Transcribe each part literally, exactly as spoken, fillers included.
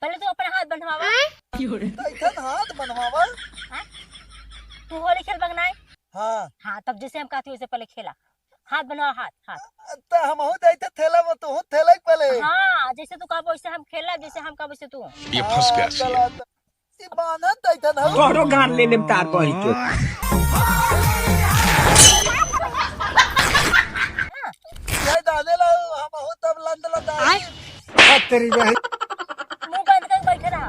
पहले तू अपना हाथ बंधवावा। तैथन हाथ बंधवावा? हाँ? तू होली खेल बगनाए? हाँ। हाँ, तब जैसे हम कहती वैसे पहले खेला। हाथ बंधवावा, हाथ, हाथ। त हमहू जैसे थेला में तू थेला पहले। हाँ, जैसे तू कहबो वैसे हम खेला, जैसे हम कहबो वैसे तू। ये फंस गया हाँ, सीएम। चला त। ई बान्हन तैथन हौ। तोहरो गान ले लेम तार बहिन के। ये दाने ला, हम हो तब लंद लंद आई। आय। हट तेरी बहन। मुंह बंद कर बैठे रहा।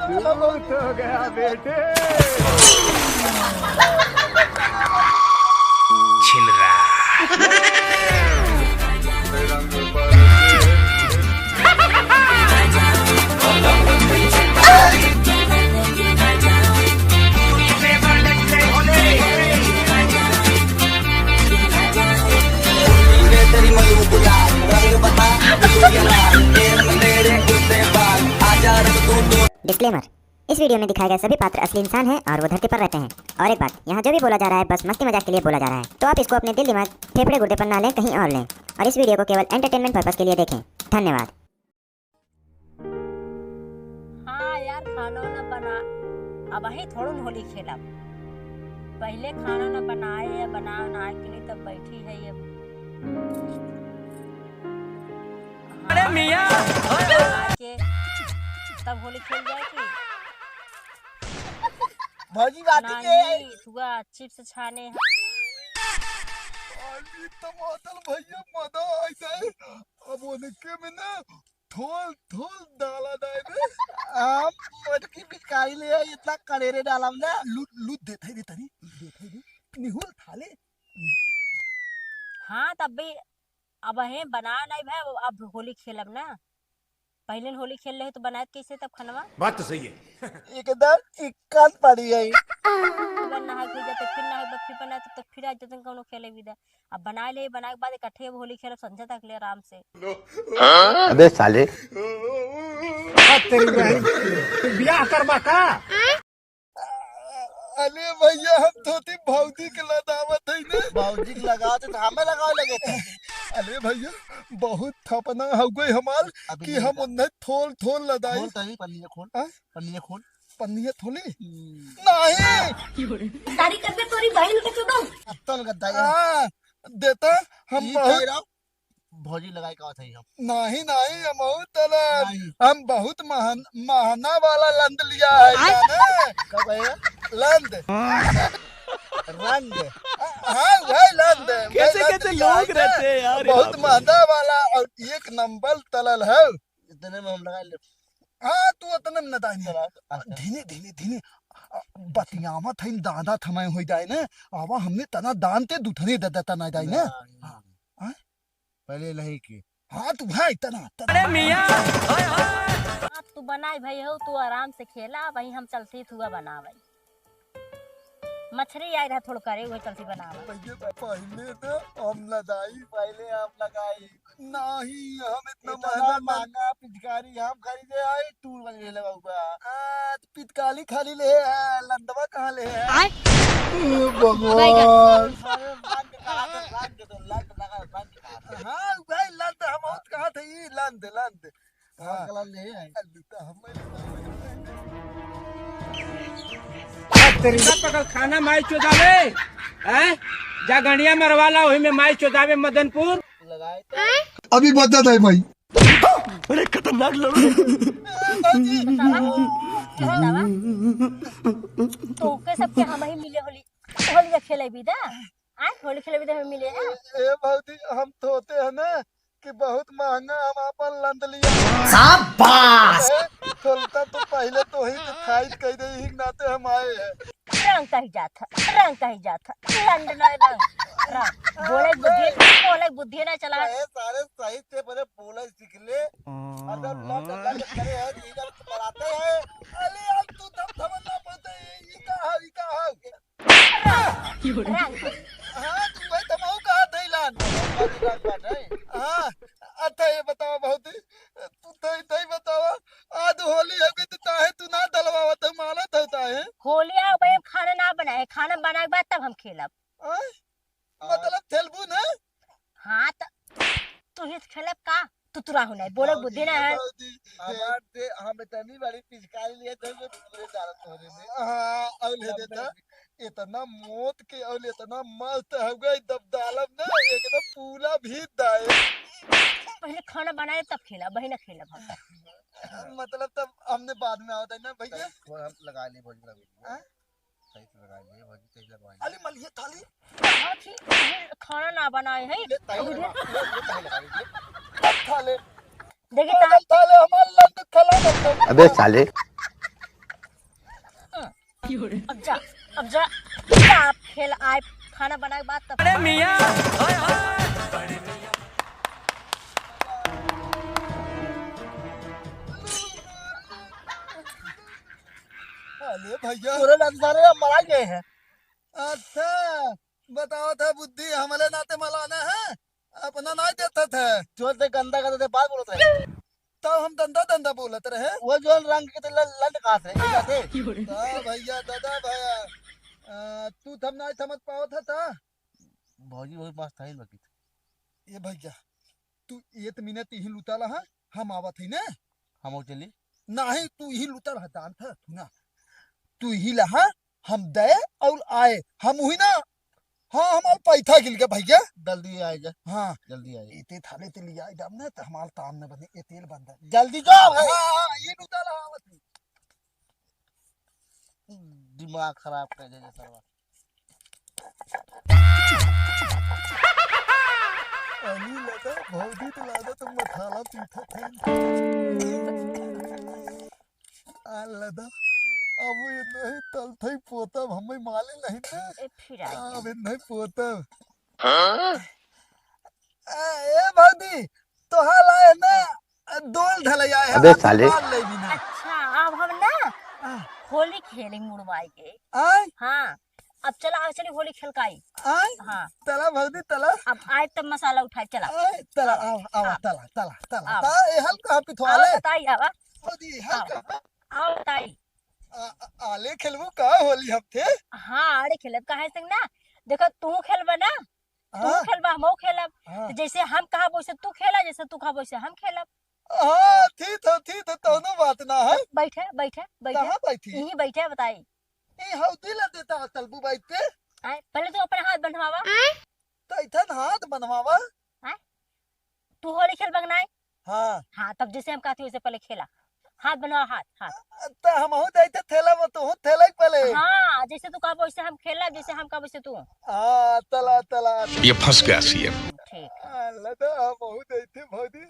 बहुत हो गया बेटे। छिनरा। Disclaimer, इस वीडियो में दिखाए गए सभी पात्र असली इंसान हैं और वो धरती पर रहते हैं। और एक बात, यहाँ जो भी बोला जा रहा है बस मस्ती मजाक के लिए बोला जा रहा है, तो आप इसको अपने दिल दिमाग फेफड़े गुर्दे पर ना लें, कहीं और लें। और इस वीडियो को केवल एंटरटेनमेंट पर्पस के लिए देखें। धन्यवाद। हाँ यार, खाना वाना बना, अब वही थोड़न होली खेलब। पहले खाना ना बनाए या बना ना के लिए तब बैठी है ये। अरे मियाँ। के तब होली खेल जाए की? भौजी बात के। नहीं, थुआ चिप्स छाने हैं। अरे टमाटर भैया मजा आ जाए। अब उनके में ना थोल थोल डाला जाए बे। हम मोटकी पिचकारी ले आई, इतना कड़ेरे डालम ना। लूट लूट देत है रे तनी, देत है रे। निहुल थाले। हाँ तब भी अब हे बना नहीं भाई, अब होली खेलब ना। पहले होली खेल रहे तो बनाए कैसे तब खनवा? बात तो सही है। एकदम चिक्कन पड़ी है। एक बार नहा के जाते, फिर नहा के फिर बनाए, तब तक फिर आ जाते कौनो खेले भी दे। अब बनाए ले, बनाए के बाद इकट्ठे अब होली खेलब संझा तक ले आराम से। अबे साले। हट तेरी बहन, तू ब्याह करबा का? अरे भैया, हम धोती भौजी के लदावत है ना। भौजी के लगावत है तो हमें लगावे लगे थे। अरे भैया, बहुत थपना हो गई हमार अभी कि नहीं हम लगा। उन्हें थोल थोल लदाई। खोल तो नहीं, पन्नी खोल। हाँ? पन्नी खोल। पन्नी थोली? हम्म। नहीं। तारी करबे तोरी बहन के चुदो। अत्तल गद्दा ये। हाँ, देता हम ई बहुत कह रहा हूँ। भौजी लगाई का था हम। नहीं, नहीं, हम बहुत तरह, नहीं। हम बहुत महन-, महना वाला लंद लिया है, आय। जाने? का कहे? लंद। रंद। हाँ, वही लंद, वही कैसे, लंद कैसे लिया लोग है, रहते हैं यार बहुत यहाँ पे। महंगा वाला और एक नंबर तलल है। इतने में हम लगा ले। हाँ, तू उतने में न दाई ना। चला, अच्छा। धीने, धीने, धीने। आ, बतियावत है, दादा थमाए हो जाए ना। आवा, हमने तना दान ते दुथने दे देता ना जाए ना। हाँ। हाँ। हाँ? पहले लही की। हाँ, तू भाई, तना, तना। अरे मियाँ। अब तू बनाई भाई हो, तू आराम से खेला, वही हम चलती थुआ बनावे। मछरी आई रहा थोड़ करे, वही चलती बनावे। पहले, पहले तो हम लगाई, पहले हम लगाई। नहीं, हम इतना इतना महंगा महंगा पिचकारी हम खरीदे आई, टूर वाली ले लगा हुआ। आ, तो पिचकारी खाली ले है, लंदवा कहाँ ले है? आय। ए भगवान। अरे रंग कहाँ थे, रंग तो लंग लगा, रंग कहाँ थे? हाँ, भाई लंद हम बहुत कहाँ थे, ई लंद, लंद। हाँ। कलर ले है। तेरी पकड़ खाना माई चोदावे, हैं? जा गणिया मरवाला, वही में माई चोदावे मदनपुर। लगाए तो। अभी बदत है भाई। अरे खतरनाक लड़का। तो के सबके हम ही मिले होली, होली खेले भी दा। आज होली खेले भी दा हम मिले हैं। ए भौजी, हम तो होते हैं ना कि बहुत महंगा हम आपन लंद लिया। शाबाश। ए, खोलता तो पहले तो ही तो खाइत कह दे, ही नाते हम आए हैं। रंग कही जात है, रंग कही जात है, लंड ना रंग, रंग। बोले बुद्धि, बोले बुद्धि ना चला। ए, सारे सही से बोले, बोले सीख ले। अगर लंड, लंड करे है, तो इधर बनाते हैं। अरे यार, तू थम थम ना पड़ते, ये, ये का है, ये का है? रंग। हाँ, तू भाई तमाऊ कहा थैलान। हाँ, अच्छा ये बताओ भौजी, तू तई, तई बतावा, आज होली हो गई तो ताहे तू ना दलवावत है, मानत हो ताहे? होली आ गई, अब खाना ना बनाए, खाना बनाए के बाद तब हम खेलब। आय? मतलब खेलबू ना? हाँ, त तू ही खेलब का? तू तुरा हो नहीं, बोले बुद्धि ना है। भौजी, हमार दे-, हम इतनी बड़ी पिचकारी लिए थे, मैं पूरे डालत तोरे में। हाँ, और ले लंबे देता। इतना मौत के और इतना मस्त हो गए, दबदालब ना, एकदम पूरा भी दाए। पहले खाना बनाए, तब खेला, वही ना खेला भाई। मतलब, तब हमने बाद में आवत है ना भैया। तो हम लगा लिए, भौजी लगा लिए। हाँ? सही से लगा लिए, भौजी सही से लगा लिए। अरे, मलिया थाली। हाँ, ठीक है, खाना ना बनाए है। ले, ताई अभी लगा, ले, ले, ताई लगा लीजिए। अब थाले। देखिए, अरे, ताई। थाले, हमार लंड खला कर दो। अबे साले। अब जा, अब जा, जा, आप खेल आए, खाना बनाए के बाद तब। अरे मियाँ, हाय, हाय। अरे भैया। तोरे लंड सारे अब मरा गए हैं। अच्छा, बताओ था बुद्धि, हमरे नाते मलाना है, अपना नाई देता था। जोर से गंदा गंदा से बात बोलत रहे। तब हम धंधा धंधा बोलत रहे। वो जो रंग के तो ल-, लंड कहाँ से, ये कैसे? दा भैया, दादा भैया, आ, तू थम नाई समझ पावत था, था? भौजी बहुत मस्त है लगी। ये भैया, तू एक मिनट यहीं लुता रहा, हम आवत है ना। हम चली। नहीं, तू यहीं लुता रहा, जानत है तू ना। तू यहीं रहा, हम दे और आए, हम हुई ना। हाँ, हमार पैसा गिल गया भैया। जल्दी आए जा। हाँ। जल्दी आए। इते थाले ते लिया दम ना, तो हमार काम न बने, ये तेल बंद है। जल्दी जाओ भाई। हाँ, हाँ, ये लुता रहा, आवत है। दिमाग खराब कर दे सरवा। अली लगा, भौजी तो लगा, तुम मसाला पीठा थे। आ लदा, अब ये नहीं तलथई पोतब, हमें माले नहीं ना। ए, फिर आ गया। अब ये नहीं पोतब। हाँ? आ, ए भौजी, तोहार आए ना, दोल ढलैया है, अबे आज साले। मार ले बिना। अच्छा, अब हम ना आ। होली खेले मुड़वाई के। आय? हाँ, अब चला, आज चली होली खेल के आई। आय? हाँ। तला भौजी, तला। अब आए तब मसाला उठाए, चला। आय, तला, आवा, आवा, आवा। तला, तला, तला। आवा। ता, ए हल कहाँ पिथवाले? आवा, बताई, आवा। भौजी, हल आवा। कहाँ? आवा, बताई। आ, आ, आले खेलबू का होली हम थे? हाँ, आड़े खेलब, काहे से ना? देखो, तू खेलबा ना, तू हाँ। खेलबा, हमहू खेलब। हाँ। तो जैसे हम कहब, वैसे तू खेला, जैसे तू कहब, वैसे हम खेलब। हाँ, ठीक है, ठीक है, तौनो बात ना है। बैठे, बैठे, बैठे। कहाँ बैठी? यहीं बैठे, बताई। ए, हौदी ला देता है तलबू बाइक पे। आय, पहले तू अपना हाथ बंधवावा। तो इथन हाथ बनवावा। आय, तू होली खेलबा के नाय? हाँ। हाँ, तब जैसे हम कहती वैसे पहले खेला। हाथ बनवावा, हाथ, हाथ। त हमहू जाइते थेला में, तू थेला के पहले। हाँ, जैसे तू कहबो वैसे हम खेला, जैसे हम कहबो वैसे तू। हाँ, तला, तला। ये फंस गया सीएम। ठीक। आ, लदा, हमहू जाइते भौजी।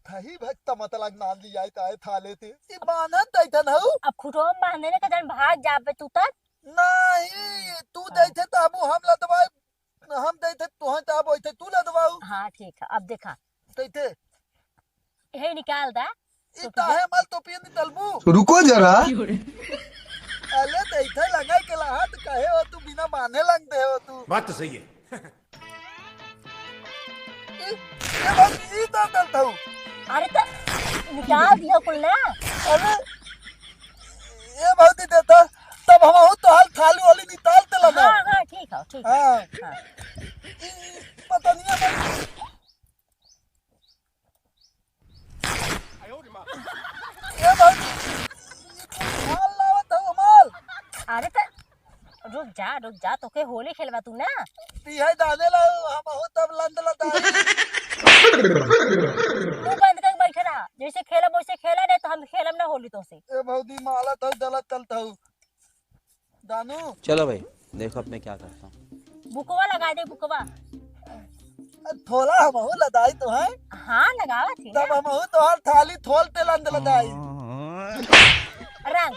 थही भक्त मतलब नाम लियाई ताए थाले थे। ई बान्हत दैथन हऊ। अब खुटवा में बांधे ने, कदन भाग जाबे तू तब। नहीं, तू हाँ। दैथे तबू हम लदवाई, हम दैथे तोहे तब ओइथे तू लदवाऊ। हाँ, ठीक है, अब देखा। दैथे। हे निकाल दा। ई तो ताहे मल तो पिए निकलबू। रुको जरा। अले दैथे लगा के लाहत कहे हो तू बिना बांधे लंग दे हो तू। बात तो सही है। ई, ए भौजी, ई का करत हऊ? अरे त निकाल दिया कुल ना। अरे, ए भौजी देता, तब हमहू तोहार थाली वाली निकाल ते लगा। हाँ, हाँ, ठीक है, ठीक है। हाँ। हाँ। ई, ई पतनिया में ए भौजी, ई कुल माल लावत हऊ माल। अरे त रुक जा, रुक जा, तोके होली खेलबा तू ना। पिहे दाने लाओ, हमहू तब लंद लदाई। तू बंद करके बैठे रहा, जैसे खेलब वैसे खेला, नहीं तो हम खेलब ना होली तोसे। ए भौजी, माला तो गलत चलत हऊ। दानू। चलो भाई, देखो अब मैं क्या करता हूँ। बुकवा लगा दे, बुकवा। थोला हमहू लदाई तो है। हाँ, लगावा थी तब ना। हमहू तोहार थाली थोल ते लंद लदाई। रंग,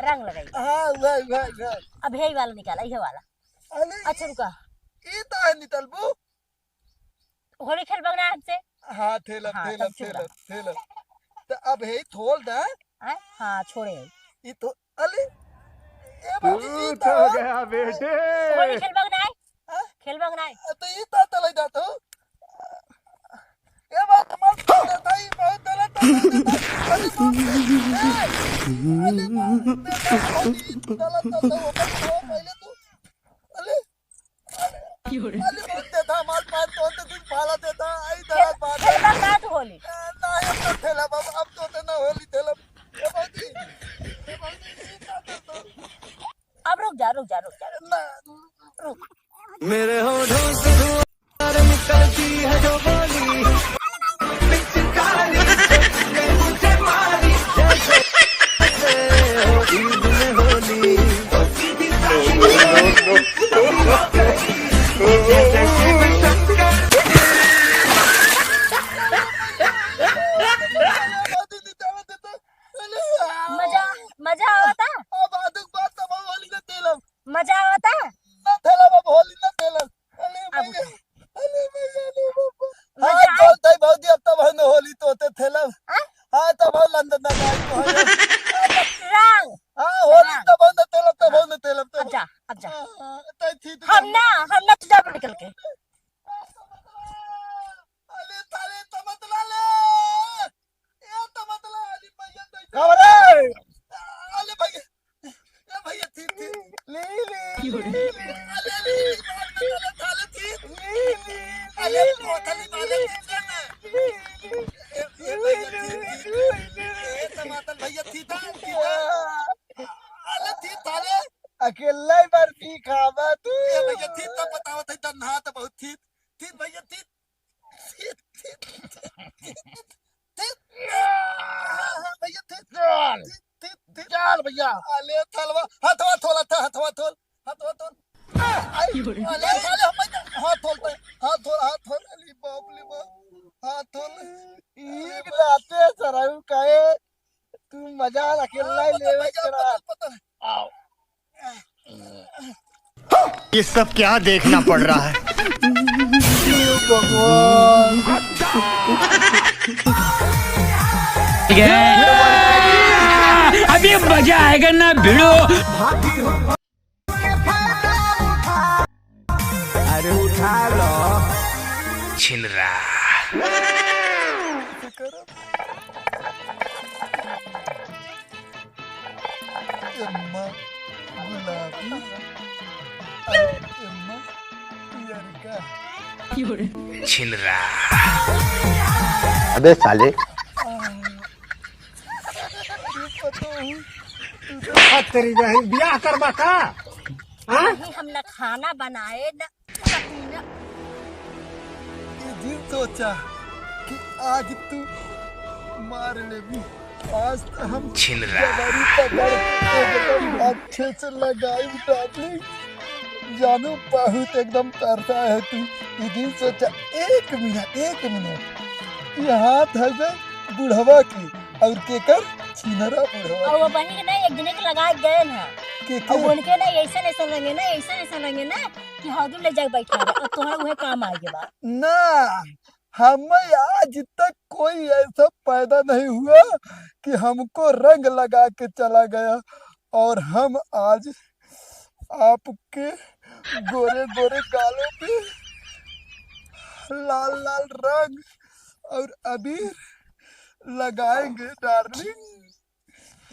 रंग लगाई। हाँ, वही, वही, वही। अब यही वाला निकाला, यही वाला। अरे, अच्छा, रुका। ई तो है नितलबू। होली खेलबा ना हमसे? हाँ, थेलब, हाँ, थेलब, तब चुप रह। थेलब, थेलब। त अब हे थोल दा। हैं? हाँ, छोड़े। ई तो, अले, ए बाबू, ई तू तो तो गया बेटे। होली खेलबा ना? हाँ? खेलबा ना? अ, तो ई तो तले दा तो। ए बाबू, मत तले दा, ई बहुत गलत तले दा। अरे बाप रे। ए, अरे बाप रे, बहुत गलत तले दा, ओकर खाओ पहले तू। अरे, अरे, अरे, बहुत देता, हमार पाँच तो होते, तुम पाला देता, आई खेल, दराज बात है। खेलबा का तू होली? ए, ना, अब तो खेला बाबा, अब तो होते ना होली खेला। जा, रुक जा, रुक। ना, रुक। मेरे होठों से धुआं निकलती है जो बोली, पिचकारी से मुझे मारी जैसे, जैसे हो ईद में होली। मजा, मजा आवता? अब आदुक बात तब होली ना तेलम। मजा आवता? ना तेलम, अब होली ना तेलम। अरे अब भैया, अरे भैया, अरे बाबा। मजा हाँ, आए? तो तई भौजी, अब तब हम होली तो होते तेलम। हाँ? हाँ, तब हम लंदन ना जाए तो है। रंग। हाँ, होली रंग। तब हम तेलम, तब हम तेलम, तब। अब जा, अब जा। हाँ, हाँ, तई थी तो हम ना, हम ना तुझा निकल के। अरे थारे तमतला ले। ए तमतला, अरे भैया, नहीं। का रे? अरे भैया, ए भैया, थी, थी। ले, ले, ले, ले। अरे, ले, ले, मार के थाले, थाले, थी। ले, ले, अरे, ले, कोठली मारे, ले, ले। ए, ए भैया, थी, थी। ए तमतला भैया, थी, थी, थी। अरे, थी, थाले। अकेला ही बर्फी खावा तू। ए भैया, थी, तब बतावत है, तब नहा तो बहुत थी। थी भैया, थी। थी, थी, थी, थी। हाँ, हाँ, भैया, थी। चल। थी, थी, थी। चल भैया। अले थलवा, हथवा थोल, हथवा, हथवा थोल, हथवा थोल। आई, अले साले, हम हाथ थोल पे, हाथ थोल, हाथ थोल, अली बाप, अली बाप, हाथ थोल। एक दाते सरऊ काहे तू मजा अकेला ही हाँ, पता लेवे भैया, करा। पता, पता। आओ। ये सब क्या देखना पड़ रहा है? अभी मजा आएगा ना भिड़ो। अरे उठा लो। छिनरा। एम्मा गुलाबी, अरे एम्मा पियरका। छिनरा। अबे साले। आ, तू पता हूँ, तू तो आ, तेरी बहन, बियाह करबा का? हाँ? नहीं, हम ना खाना बनाए, ना ई दिन सोचा कि आज तू मार लेबी। आज तो हम छिनरा। जवानी पकड़ के एकदम अच्छे से लगाई डाली। जानू बहुत एकदम तरसा है तू। ई दिन सोचा, एक मिनट, एक मिनट, ये हाथ है बे बुढ़वा की, और केकर? छिनरा बुढ़वा और वो की। बनी के ना एक जने के लगा के गए ना। के, और के? उनके ना ऐसा ऐसा लगे ना, ऐसा ऐसा लगे ना कि हौदी में ले जाके बैठा दे, और तोहरा उहे काम आए के बाद। ना, हमें आज तक कोई ऐसा पैदा नहीं हुआ कि हमको रंग लगा के चला गया, और हम आज आपके गोरे गोरे गालों पे लाल लाल रंग और अबीर लगाएंगे डार्लिंग।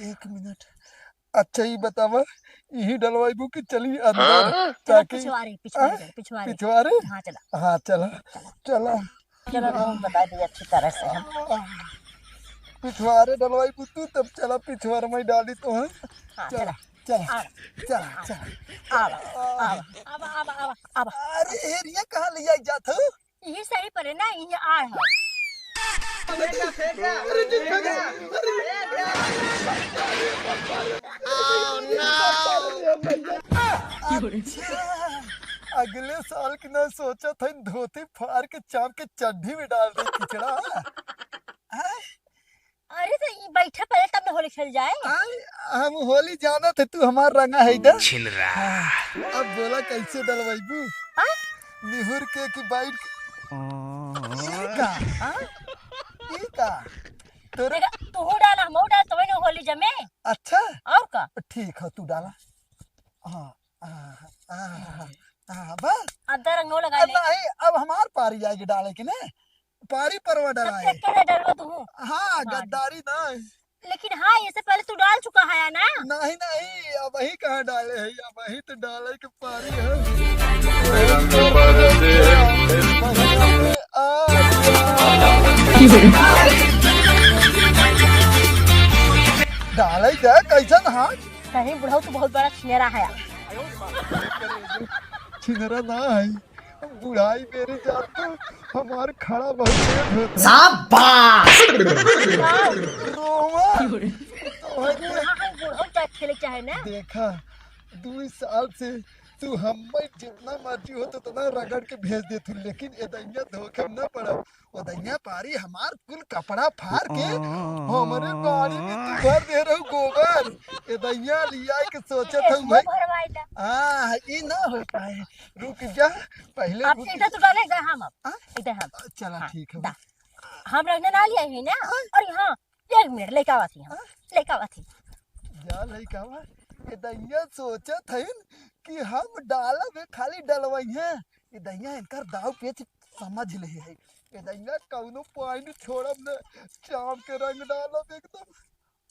एक मिनट, अच्छा ई बतावा, यही डलवाइबू कि चली अंदर? हाँ? चला ताकि पिछवारे, पिछवारे, हाँ? चला, पिछवारे। पिछवारे? हाँ, चला। हाँ, चला, चला। चला, तुम बता दिए अच्छी तरह से हम। पिछवारे डलवाइबू तू, तब चला पिछवारे में डाली तो है। हाँ, चला, चला। चला, आ। चला, चला। आवा, आवा, आवा, आवा, आवा, आवा। अरे हेरिया कहाँ ले आई जात हो? यही सही परे ना, यही आड़ है। अच्छा, अगले साल के ना सोचत है धोती फाड़ के चाप के चड्ढी में डाल दे खिचड़ा। हाँ? अरे तो ई बैठा पहले तब न होली खेल जाए। आई, हम होली जानत है तू हमार रंगा है इधर। छिनरा। हाँ, अब बोला कैसे डलवाइबू? हाँ? निहुर के कि बैठ के? ई का? हाँ? ई का? तोरे देखा, तू डाला, हम डाल, तो वही होली जमे। अच्छा? और का? ठीक है, तू डाला। हाँ, हाँ, हाँ, हाँ, बस। अब दो रंगो लगाए अब ले। नहीं, अब हमार पारी आएगी डाले के ने। पारी परवा तब डलाए। चक्कर है डरवा तू। हाँ, हाँ। गद्दारी ना। लेकिन हाँ, ये से पहले तू डाल चुका है ना? नहीं, नहीं, अब वही कहाँ डाले है, अब वही तो डाले के पारी है। डाले जा, कैसन हाथ? कहीं बुढ़ऊ तो बहुत बड़ा छिनेरा है। छिनरा ना है, बुढ़ाई मेरी जात तो हमार खड़ा बहुत लेट होता है। शाबाश। रोवा। तो है कि बूढ़ा है, बूढ़ा चाहे खेले चाहे ना। देखा, दू साल से तू हमें जितना मर्जी हो तो उतना रगड़ के भेज दे तू, लेकिन ए दैया धोखे में ना पड़ा। ओ दैया पारी हमार कुल कपड़ा फार के हमरे बाड़ी में तू भर दे रहू गोबर। ए दैया लिया के सोचत हूँ भाई। भरवाइला। हाँ, ई ना हो पाए। रुक जा, पहले आप रुक सीधा जा। तू डाले, इधर हम अब। हाँ? इधर हम। चला हाँ, ठीक है। दा। हम रखने ना लिया ही ना। हाँ। अरे हाँ, एक मिनट, लइका आवत ही हम। हाँ? लइका आवत ही। जा लइका आवा। ए दैया सोचत हइन कि हम डालब, खाली डलवई हैं। ए दैया इनकर दाव पेच समझ ले है। ए दैया कौनो point छोड़ब न, चाम के रंग डालब एकदम।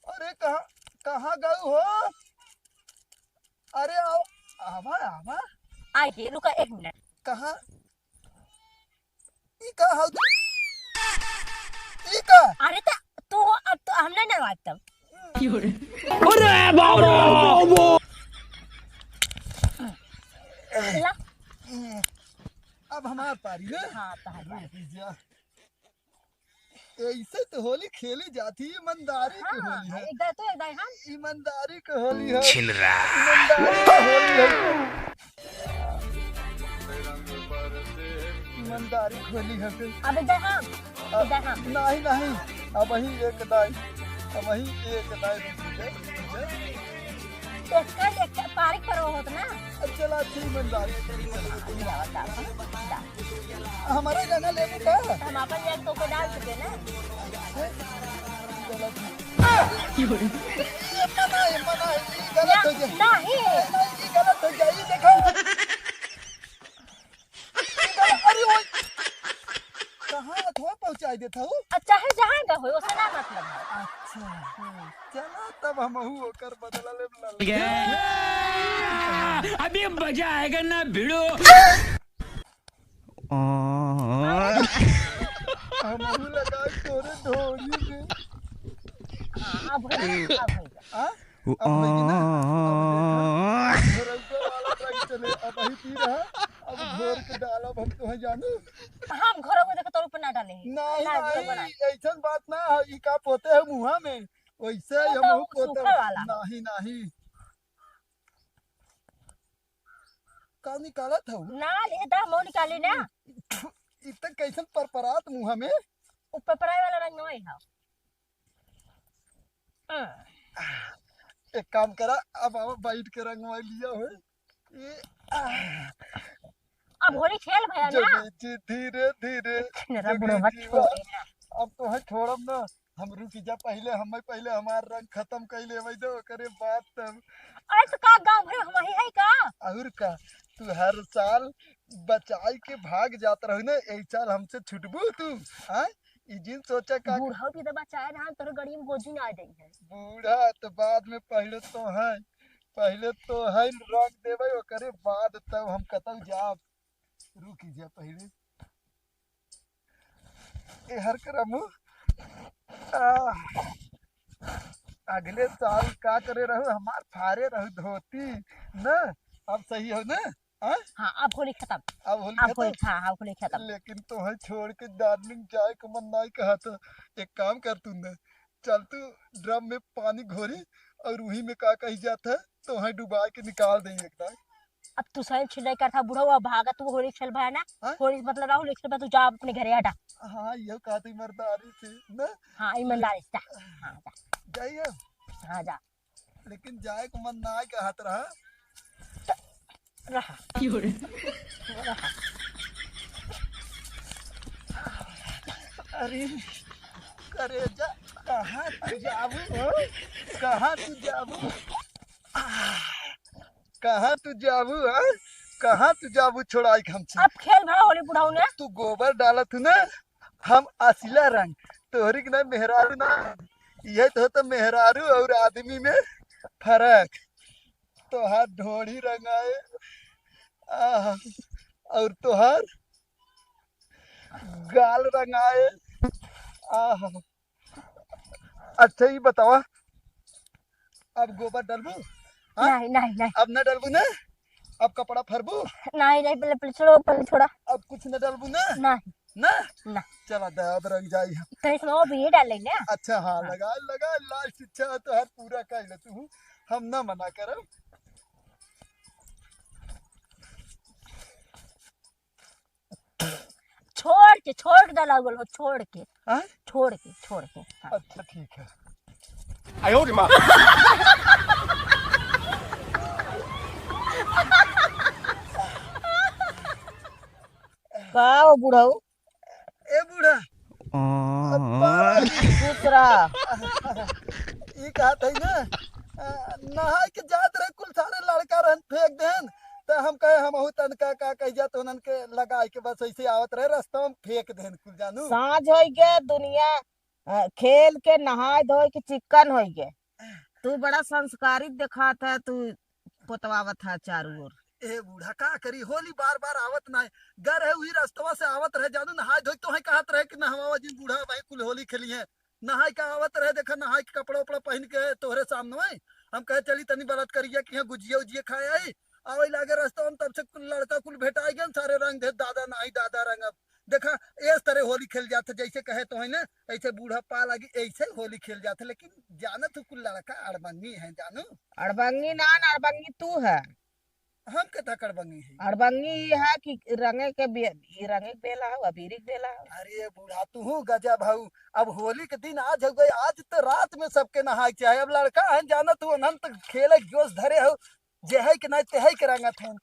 अरे कहाँ, कहाँ गऊ हो? अरे आओ, आवा, आवा। आइए, रुका एक मिनट। कहाँ? ई का हौ? ई का? अरे त तू, अब तो हम नहीं डरवाब तब। अरे बाबा! ला। अब हमार पारी ना? हाँ, तहार पारी। रुक जा। ऐसे तो होली खेली जाती, ईमानदारी की हाँ, होली है। एक दाई तो एक दाई हम। ईमानदारी की होली है। छिनरा। ईमानदारी की होली है। ईमानदारी की होली है फिर। अब इधर हम, अब इधर हम। नहीं, नहीं, अब वही एक दाई, अब वही एक दाई रुक जा, रुक जा। एक कर, एक कर, पारिक पर वो होत ना। अच्छा, चला, ठीक, ईमानदारी। मिलावा का, हाँ, दा। हमारा गाना लेबू का? हम अपन यार तोके डाल चुके ना। हैं? गलत है। ये मना, ये मना, ये गलत ना, हो गया। नहीं। ये गलत हो गया, ये देखो। ये गलत, अरे ओए। कहाँ हथवा पहुँचाई देता हूँ? अब चाहे जहाँ का हो, उसे ना मतलब है। अच्छा। हम्म। चला तब हमहू ओकर बदला लेब लल। अभी मजा आएगा ना भिड़ो। हमहू लगाई तोरे ढोरी में। हाँ, अब हो गया, अब हो गया। हाँ? अब हो गया ना? अब देखा, घरौका वाला रंग चले, अब वही पी रहा, अब घोर के डालब हम तोहे जानू। हम घरौका देखे तोर ऊपर ना डाले हैं। नहीं, ना, नहीं, घरौका ना। ऐसन बात ना है, ई का पोते है मुँहा में, वैसे ही तो हमहू पोते सूखा वाला। नहीं, नहीं। का निकालत हऊ? ना, ले दा, मुँह निकाली ना। इ त कैसन परपरात मुँह में? उ परपराए वाला रंग नहीं है। हाँ। एक काम करा, अब आवा बैठ के रंगवा लिया हो। ये, आ। अब होली खेल भया ना। जगह जी धीरे धीरे, मेरा जगह बुढ़वा जीवा। छोड़े ना। अब तो है छोड़ब ना। हम रुक जा पहिले, हमें पहिले हमार रंग खतम कइ लेवे दो, ओकरे बाद तब। अरे तो का गाँव भर हम ही है का? और का, तू हर साल बचाई के भाग जात रहू ना, एक साल हमसे छुटबू तू? हाँ, ई जिन सोचा का। बूढ़ा भी तो बचाए रहन, तोरे गड़ी में गोजी ना आ जाई है। बूढ़ा तो बाद में, पहिले तो है, पहिले तो है रंग देवे, ओकरे बाद तब हम कतौ जाब। रुकी जा पहिले। ए हर करमू, आ, अगले साल का करे रहू, हमार फारे रहू धोती, न? अब सही हो न? हाँ? हाँ, अब होली खतम। अब होली अब होली, खतम? हाँ, अब होली खतम। लेकिन तोहे छोड़ के darling जाए के मन नाई कहत। एक काम कर तू न, चल तू drum में पानी घोरी और उही में का कही जात है, तोहे डुबा के निकाल दे एकदम। अब तू सही छिड़ाई करता बुढ़ऊ, अब भागा तू होली खेल भया ना। हाँ? होली मतलब होली खेल भया, तू जा अपने घरे हटा। हाँ, ये कहत ईमानदारी से ना। हाँ, ईमानदारी से जा। हाँ, जा। जाइए। हाँ, जा। लेकिन जाए को मन ना कहत रहा। रहा। अरे, करेजा, कहाँ तू जाबू हो? कहाँ तू जाबू? कहाँ तू जाबू, हाँ? कहाँ तू जाबू छोड़ाई के हमसे? अब खेल भा होली बुढ़ऊ ने। तू गोबर डालत हूँ ना, हम असिला रंग, तोहरी के ना मेहरारू ना, यह तो होता मेहरारू और आदमी में फर्क। तोहार ढोढ़ी रंगाए, आह, और तोहार गाल रंगाए, आह। अच्छा, ई बतावा, अब गोबर डलबू? हाँ? नहीं, नहीं, नहीं। अब ना डलबू ना? अब कपड़ा फरबू? नहीं, नहीं, पहले, पहले छोड़ो, पहले छोड़ा। अब कुछ न डलबू ना? नहीं। ना? ना। चला दे, अब रंग जाई हम। तो इसमें वो भी डाल लेंगे। अच्छा, हाँ, हाँ। लगा, लगा, last इच्छा है तो हर पूरा कर ले तू, हम ना मना करब। छोड़ के, छोड़ के डाला बोलो, छोड़ के। हाँ? छोड़ के, छोड़ के, हाँ। अच्छा, ठीक है। आयो रे माँ। का हो बुढ़ऊ? ए बूढ़ा। अब्बा। खुश रह। ई कहत है ना, आ, नहाए के जात रहे, कुल सारे लड़का रहन फेंक देहन, त हम कहे हमहू तनका का कह जात उन्हन के लगाए के बस ऐसे आवत रहे, रस्ता में फेंक देहन कुल जानू। साँझ होई गे, दुनिया, अ, खेल के नहाए धोए के चिक्कन होई गे। तू बड़ा संस्कारित देखात है, तू पोतवावत है चारू ओर। ए बूढ़ा, का करी, होली बार बार आवत ना है। गर है उही रस्तवा से आवत रहे जानू, नहाए धोए तो है कहत रहे कि नहवावा जिन बूढ़ा भाई कुल होली खेली है। नहाए के आवत रहे, देखा नहाए के कपड़ा उपड़ा पहन के तोहरे सामने है। हम कहे चली तनी बलत करिया कि यहाँ गुजिया उजिया खाए आई। आवे लागे रस्तवा में, तब से कुल लड़का कुल भेटाई गए सारे रंग दे दादा नाही दादा रंग। अब देखा, एस तरह होली खेल जात है, जैसे कहे तो है ना, ऐसे बूढ़ा पा लागी, ऐसे होली खेल जात है। लेकिन जानत हो, कुल लड़का अड़बंगी है जानू। अड़बंगी ना, ना अड़बंगी तू है। हम के था अड़बंगी है? अड़बंगी ई है कि रंगे के बे-, ई रंगे के बेला हो, अबीरी के बेला हो। अरे बूढ़ा, तू हूँ गजब हऊ। अब होली के दिन आज हो गए, आज तो रात में सबके नहाए के चाहे। अब लड़का है जानत हो, अनंत खेले के जोश धरे हो, जे है कि नहीं, ते है के रंगत है।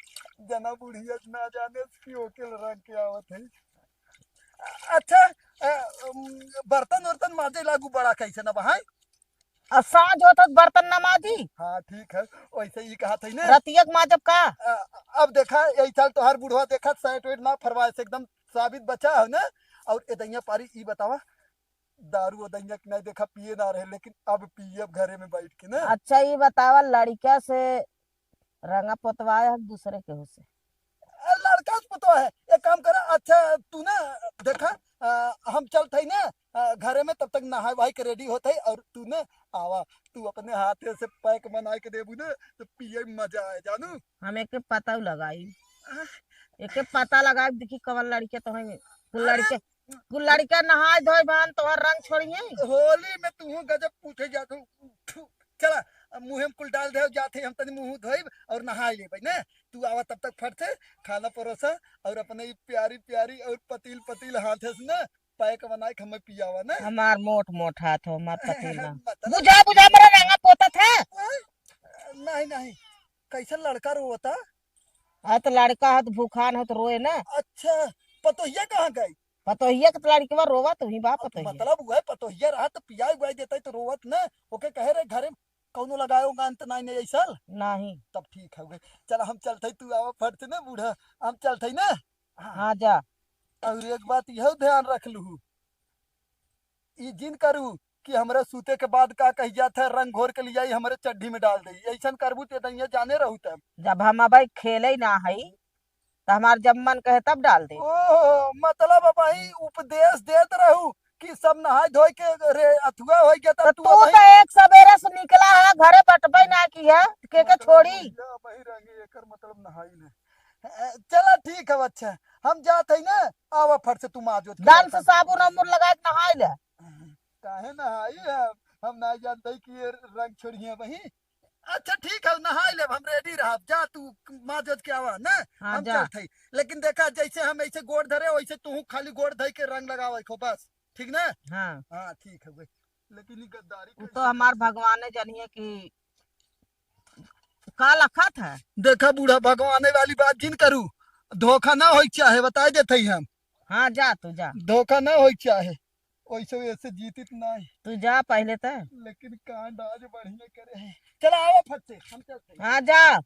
जना बुढ़िया ना जाने कि ओके रंग के आवत है। अच्छा, अ, उम, बर्तन उर्तन माजे लागू बड़ा कैसे ना बहाई? आ साँझ होत होत बर्तन ना माजी? हाँ, ठीक है, वैसे ही कहा था ना। रतिया के माजब का? अ, अब देखा, यही साल तोहार बुढ़वा देखा, सैट वेट ना फरवाए से एकदम साबित बचा हो ना। और ए दैया पारी ई बतावा, दारू ओ दैया के नहीं देखा पिए ना रहे, लेकिन अब पिए अब घरे में बैठ के ना। अच्छा, ई बतावा, लड़का से रंगा पोतवाए है दूसरे केहू से? अरे लड़का से पोतवा है, एक काम करा, अच्छा तू ना देखा, आ, हम चलत हई ना, आ, घरे में, तब तक नहाए वहाए के रेडी होत हई, और तू ना आवा, तू अपने हाथे से पैक बनाए के देबू ना, तो पिए में मजा आए जानू। हम एके पता लगाई, आ? एके पता लगाई, देखी कवन लड़के तो हैं, कुल अरे लड़के, कुल लड़के नहाए धोए बहन तोहर रंग छोड़िए। होली में तू गजब पूछे जात हो। चला, अब मुँहे में कुल डाल दे, जात है, हम तनी मुँह धोइब और नहाए लेबै ना। तू आवा तब तक फट से खाना परोसा और अपने ई प्यारी प्यारी और पतील पतील हाथे से ना पैक बनाए के हमें पियावा ना। हमार मोट मोट हाथ हो, हमार पतील ना। मतलब बुझा, बुझा, मेरा रंगा पोता था। नहीं, नहीं, कैसन लड़का रोवता? हाँ, तो लड़का है तो भूखान है तो रोए ना। अच्छा, पतोहिया कहाँ गई? पतोहिया के तो लड़कवा रोवा तो ही बा अब पतोहिया। मतलब उहे पतोहिया रहा तो पियाई उआई देता तो रोवत ना, ओके कहे रे घरे में कौनो लगायो गान तो नहीं, नहीं ऐसल? नहीं। तब ठीक है गई। चल हम चलते, तू आवा फट से ना बूढ़ा, हम चलते ना। हाँ। हाँ, जा। और एक बात यह ध्यान रख लू, ई जिन करू कि हमरा सूते के बाद का कही जात है, रंग घोर के लियाई हमरे चड्ढी में डाल दे, ऐसन करबू ते दैया जाने रहू तब। जब हम अबै खेले ना हई, तो हमार जब मन कहे तब डाल दे। ओहो, मतलब अबही उपदेश देत रहू कि सब नहाए धोए के रे अथुआ होई गया, तब तो तू तू अबही तो एक सवेरे से निकला है, घरे बटबै ना की है, के के मतलब छोड़ी? भैया, अबही रंगी, एकर मतलब नहाई ना। अ, चला ठीक है, अच्छा, हम जात हई ना, आवा फट से तू माजोत के दान से बर्तन। साबुन अमुर लगा के नहाई ले। काहे नहाई है? हम ना जानते कि ये रंग छोड़िए अबही। अच्छा ठीक है, नहाई लेब, हम रेडी रहब। जा तू माजोत के आवा ना, हाँ, हम जा। चलत हई। लेकिन देखा, जैसे हम ऐसे गोड़ धरे, वैसे तू खाली गोड़ धई के रंग लगावे को बस, ठीक ना? हाँ। हाँ, ठीक है भाई। लेकिन ई गद्दारी उ कैसे तो हमार करती? भगवाने जानिए कि का लखत है। देखा बूढ़ा, भगवाने वाली बात जिन करू, धोखा ना होई चाहे, बताए देत हई हम। हाँ, जा तू जा। धोखा ना होई चाहे। वैसे वैसे जीतित नाही। तू जा पहले त। लेकिन कांड आज बढ़िया करे है। चला आवा फट से, हम चलते हैं। हाँ, जा।